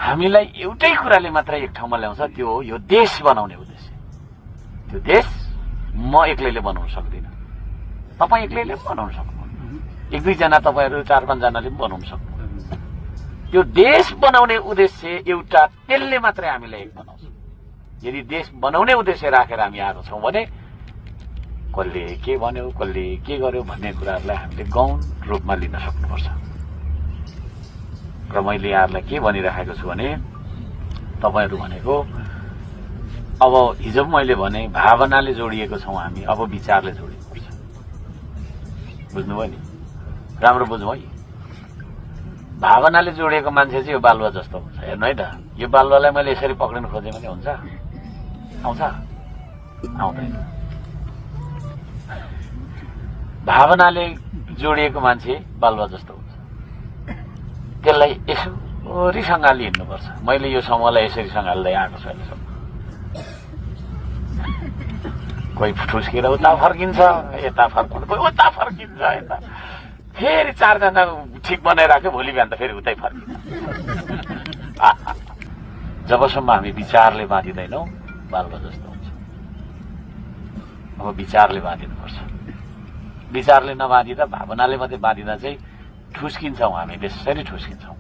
हामीलाई एउटै कुराले मात्र एक ठाउँमा ल्याउँछ, त्यो हो यो देश बनाउने उद्देश्य। त्यो देश म एक्लैले बनाउन सक्दिनँ, तपाईँ एक्लैले पनि बनाउन सक्नुहुन्छ, एक दुईजना तपाईँहरू 4-5 जनाले पनि बनाउन सक्नुहुन्छ। त्यो देश बनाउने उद्देश्य एउटा, त्यसले मात्रै हामीलाई एक बनाउँछ। यदि देश बनाउने उद्देश्य राखेर हामी आएको छौँ भने कसले के भन्यो, कसले के गर्यो भन्ने कुराहरूलाई हामीले गौण रूपमा लिन सक्नुपर्छ। र मैले यहाँहरूलाई के भनिराखेको छु भने, तपाईँहरू भनेको अब हिजो मैले भने भावनाले जोडिएको छौँ हामी, अब विचारले जोडिनुपर्छ। बुझ्नुभयो नि? राम्रो बुझ्नु है। भावनाले जोडिएको मान्छे चाहिँ यो बालुवा जस्तो हुन्छ। हेर्नु है त, यो बालुवालाई मैले यसरी पक्रिन खोजेँ भने हुन्छ? आउँछ? आउँदैन। भावनाले जोडिएको मान्छे बालुवा जस्तो हुन्छ। त्यसलाई यसरी सँगाली हिँड्नुपर्छ। मैले यो समूहलाई यसरी सँगाल्दै आएको छु अहिलेसम्म। कोही ठुस्केर उता फर्किन्छ, यता फर्किन्छ, कोही उता फर्किन्छ, यता फेरि 4 जना ठिक बनाइराख्यो, भोलि बिहान त फेरि उतै फर्किन्छ। जबसम्म हामी विचारले बाँधिँदैनौँ बालुवा जस्तो हुन्छ। अब विचारले बाँधिनुपर्छ। विचारले नबाँधिँदा, भावनाले मात्रै बाँधिँदा चाहिँ ठुस्किन्छौँ हामी, त्यसरी ठुस्किन्छौँ।